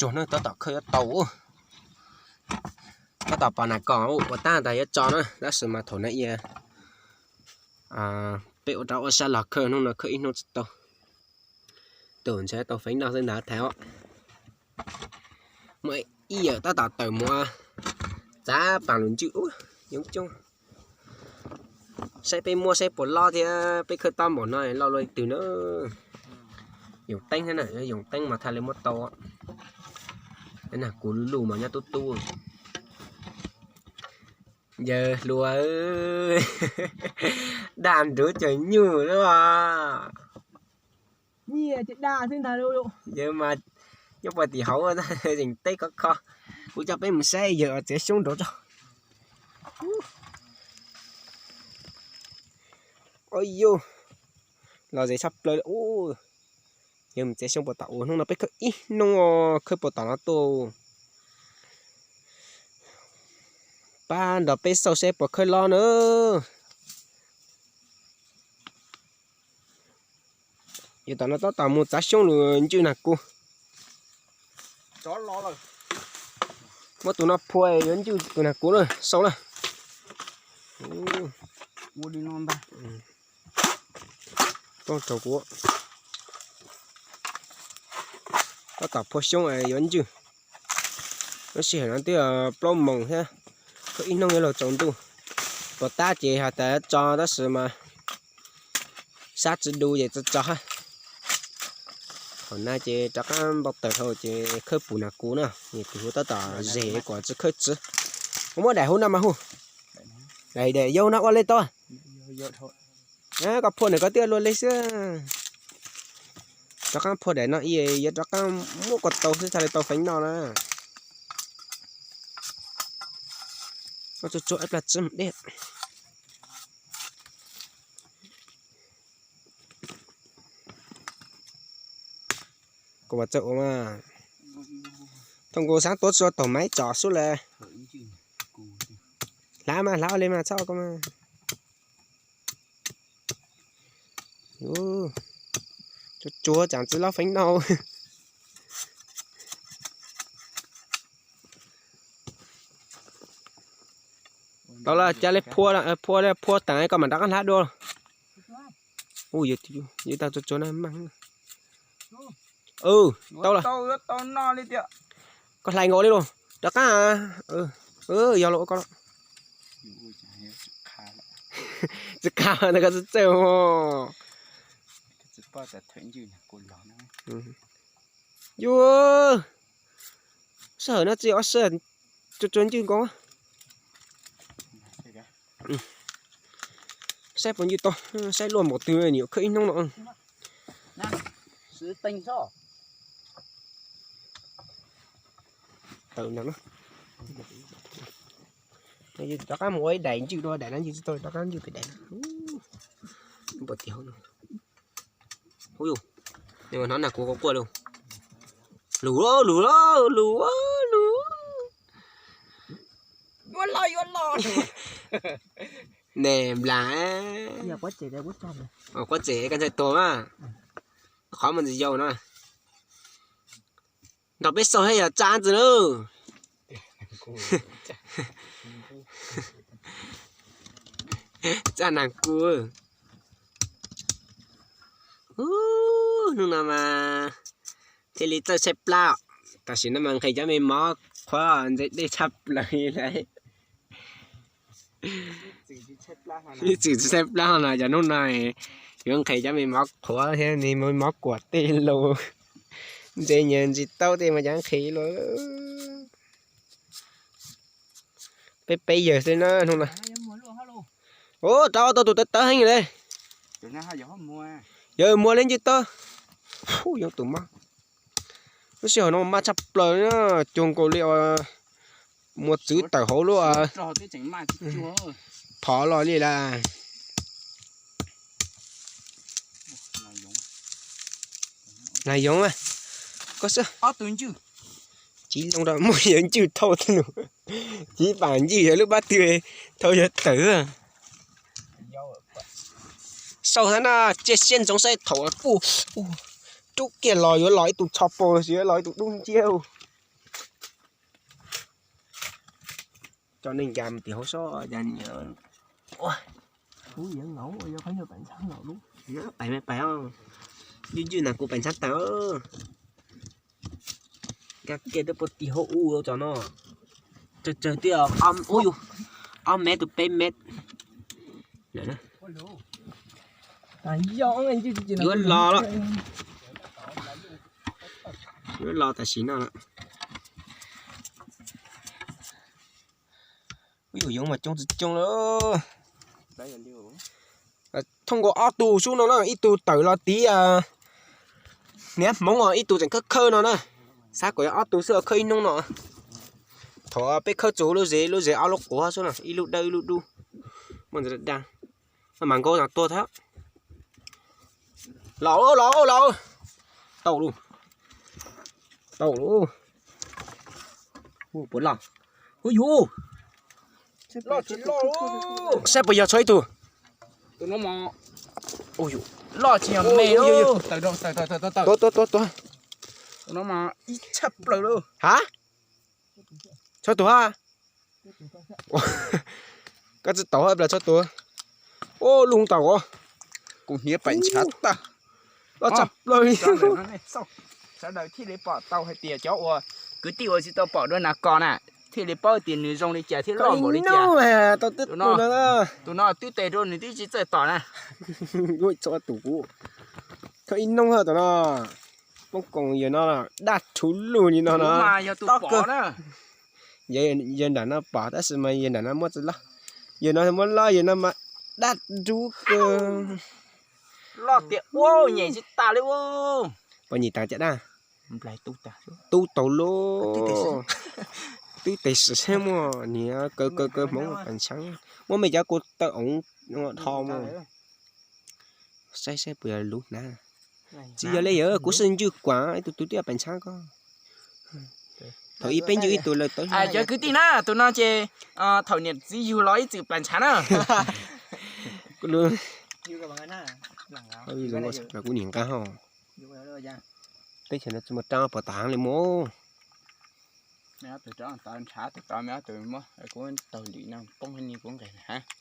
tuag na, tab tom khawb yuav tau. Tab tom pom nas kos ua tab tas yuav tso na, tab sis mas thaum na ia peb ua rau ua sab los khawb hnub no khawb ib hnub tsis tau. Tus ntshe tau feeb noj xwb ntag thaiv os. Muaj ib yawm tab tom tawm mus txav pas lus ntswj ub yoov coob. Saib peb muab saib puas loj thiab peb khawb tob npaum no loj luaj li twg na. Yoov teeb thiab na, yoov teeb mas thiaj li muab tau. Nas kos luj luj mas nyob tub tub. Yawg hluas, daj nruv cawg nyuj lawm. Nyiaj ces daj xwb ntag. Yawg mas nyob puag tim hauv zeem teb khov kho. Kuv coj peb mus saib yawg txiav xyoob nraud tso. Ua yus, los ze tshaj plaws li. Yawg mus txiav xyoob puag tom ub, hnub no peb khawb ib hnub, khawb puag tom no tuaj. Pab nrog peb xauj saib puas khawb loj na. Yawg tom no tab tom mus txav xyoob lus ntswj nas kos. Muab tus no phua yuav ntswj tus nas kos na, xauj na. Tab tom phua xyoob yuav ntswj. Lub sij hawm no twb plaub moos thiab, khawb ib hnub yuav luag tsaus ntuj. Puas tab ces has tas tso tab sis mas sab tsis du ces tso tso hab. Thaum na ces rov qab npau taws dhau ces khawb pum nas kos na, tus hu tab tom zes kom tsi khawb tsi. Muab daim hu no mas hu. Daim yau no ua li tau. Koj phua ntawm koj twb luaj li xwb. Rov qab phua daim no, yuav rov qab muab kom tau xwb thiaj li tau feem noj na. Tsuag tsuag ib plag tsib mus deb. Kuv vas txawj ua mas, thaum nkaus xav tuav tsuag taug maiv tsom xub le. Hlav mas hlav ua li mas txhob ko mas. Tsuag tsuag tsam tsi loj feeb noj. Tau lawm, ca le phua, phua, phua tas koj mam rov qab hlav dua. Yuav tau tsuag tsuag na mas. Tau lawm. Koj hlais nkaus li los rov qab. Yog los ua koj los. Tsis qab ntawd koj txawj txawj. Yuav sij hawm no tsis ob sij, tsuag tsuag ntswj nkaus. Saib puas ntswj tau, saib luaj npaum twg nws yuav khawb ib hnub no. Tawm ntag na. Rov qab mus ua ib daim ntswj dua, daim no ntswj tsis tau, rov qab ntswj pem daim no. Npaum tias hnov nas kos quaj quaj li. Lus, lus, lus, lus. Yuav los, yuav los. Ne nplas. Quab txem koj ntxhais tuag mas. Qhov muaj ntsis yau no. Nrog peb xauj thiab yog tsaj ntxwg lauj. Tsaj nas kos. Hnub no mas thiaj li txawj tshaib plab, tam sim no mas nqhis cov me mov qhuav ntse dej tshaj plaws li. Ib txwm tsis tshaib plab no cov hnub no yuav nqhis cov me mov qhuav thiab me mov kuam tej los ntse nyias ntsis taub tej mas cov nqhis los. Peb peb yawg xwb na hnub no. Ua rau tau tus tawv tawv heev li. Yawg muag li ntswj tau. Yoov tus mab. Lub sij hawm no mab tshaj plaws na, cuag nkaus li muaj txwv tawm hauv lub phov los li lawm. Nas yoov, koj xwb. Civ loo rau muaj yawg ntswj thauj tib lus. Civ pam ntswj yawg lub pab twg thauj yawg tawm. Sau xav na, cia siab ntsoov saib thaum kuj rub kiag los yuav los ib tug tsho paug, yuav los ib tug dub nciab. Coj neeg nkag mus tim hauv sob, pais pais, ywj ywj na kuv pais ntshab tawm. Nkag kiag rau puag tim hauv ub cov no. Tsawg tsawg twb ob mev tus peb mev. Yuav los, yuav los tam sim no lawm. Ub, yoov mas coob tsis coob lawm. Thooj nkaus ob tug xub no na, ib tug tawm los tiv niag hmoov os, ib tug tseem khawb khawb no na. Xav kom yog ob tug xwb, khawb ib hnub no. Thaum peb khawb txug lub zes, lub zes ob lub quav xwb no, ib lub dawb ib lub dub. Muaj ntawd dab, mas nkaus no tuag thiab. Los los los, tau lawm, tau lawm. Puas loj? Ub yuv, loj tsis loj. Saib puas yog tshuav ib tug. Loj tsis yog me. Tua tua tua tua. Ib tshaj plaws lawm. Ha? Tshuav tus ha? Koj tsis tau ha, plaws tshuav tus. Ub, lub tau os. Kuv hniav pais ntshav tag. Loj tshaj plaws li. Sawv daws thiaj li pom tau hais tias cov uas kwv tij uas tsis tau pom dua nas kos na, thiaj li paub tias nws zoo li cas thiab loj npaum li cas. Tus no twb tes rau nws twb tsis txawj tom na. Tus kuv, thawj ib hnub tus no, poob koos yawg no daj rhuv lug li no no. Yawg nram no pom tab sis mas yawg nram no muab tsis loj. Yawg no muab loj, yawg no mas daj rhuv kawg. Loj tiag ua, nyem tsis tas li ua. Puas nyem tas caj dab? Tub tau lub. Twb tes sim seb muaj niag kaw kaw kaw hmoov pais ntshav. Muab me cov kuv taw oov dhos mus. Saib saib puas yog lub hnav. Tsis yog li yawg, kuv sib ntswj kuam ib tug tug twb pais ntshav ko. Thaum ib peb ntswj ib tug lawm tau. Cov kwv tij na, tus no ces thaum niam txiv yug los ib txwm pais ntshav na. Kuv nim nqa ho. Teb chaws no tsis muaj rab pov tas li mus.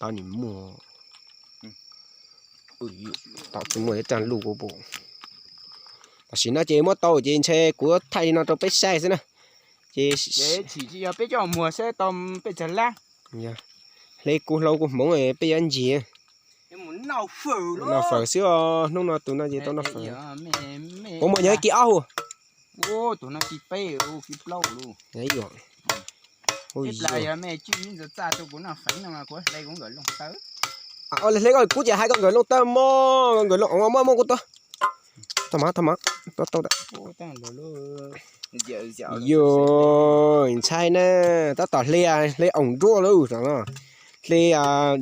Tau nim muaj. Tom tsis muaj ib rab luj kuv pum. Tam sim no ces muab tau ces ntshe kuv thaij li no rau peb saib xwb na. Ces tsis yog peb coj muag saib tau peb tsag lab. Hle kuv hlau kuv hmoov peb yuav ncig. Noj fawm xwb os, hnub no tus no ces tau noj fawm. Kuv muaj nyob kis ob hu. Hle koj kuv ces hais koj nkawm looj tawb mog, nkawm looj oov mog, muab kuv tua. Tau mas, tau mas, tau tau. Yus ntshai na, tab tom hle, hle oom nruab lawm no. Hle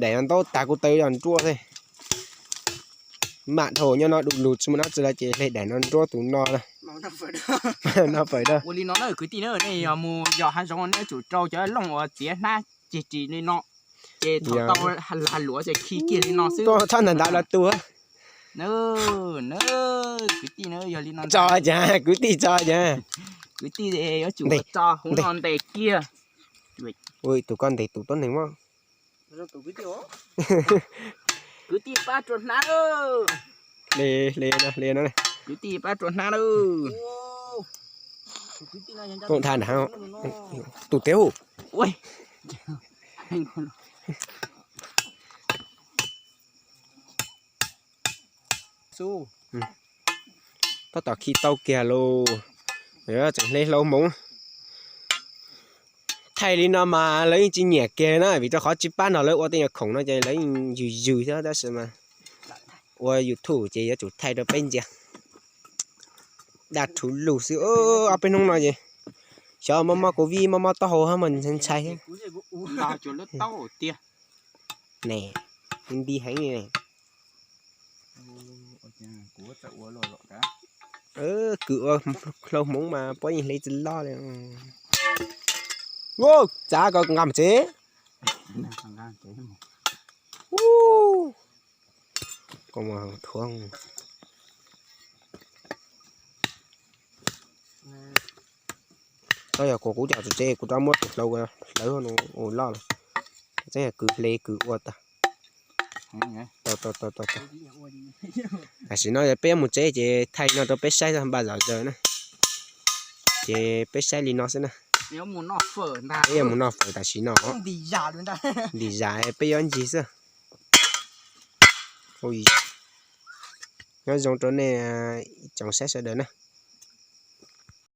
daim no ntaub tas kuv taw yog nruab xwb. Mam dhau nyob no du lug tsis muaj dab tsi lawm ces hle daim no nruab tus no na. Noj fawm da. Ua li no na kwv tij na, nej yog mus yos hav zoov nej yuav tsum rau cov looj uas txiav hnab ceg ris li no, ces thaum tau lag luam ces khi kiag li no xwb. Koj txhob ntag ntav los tus. Kwv tij na, yog li no tso cas, kwv tij tso cas. Kwv tij yuav tsum tso hauv no ntes kiag. Tus koj ntes tus tuab neeg mas. Kwv tij pab rua hnab. Hle, hle no, hle no. Kwv tij pab rua hnab lawm. Tha na, tus tiag. Tab tom khi tau kiag lauj. Tseem hle hlau hmoov. Thaij li no mas lawv yeej tsis nyiam kiag na, vim rau qhov tsis pab nrog lawv ua tej nyuag khoom no ces lawv yeej yws yws thiab tab sis mas ua YouTube ces yuav tsum thaij rau peb ntsia. Daj rhuv lug xwb, ob peb hnub no ces xyov mob mob covid mob mob taub hau hab mas ntshai thiab. Ne, nti heev. Kwv ua hlau hmoov mas puab yeej hle tsis loj li. Txav kom nqa mus tsev. Koj yog kuv, kuv cov tsev kuv rov muab tus hlau hlawv ua loj lawm. Tseeb yog kws hle kws ua tag. Tau tau tau tau tau. Tam sim no yog peb yuav mus tsev ces thaij no rau peb saib npaj zom zaws na. Ces peb saib li no xwb na. Peb yuav mus noj fawm tam sim no. Ntim zam peb yuav ncig xwb. Nyob zoo rau nej ib tsoom saib sawv daws na.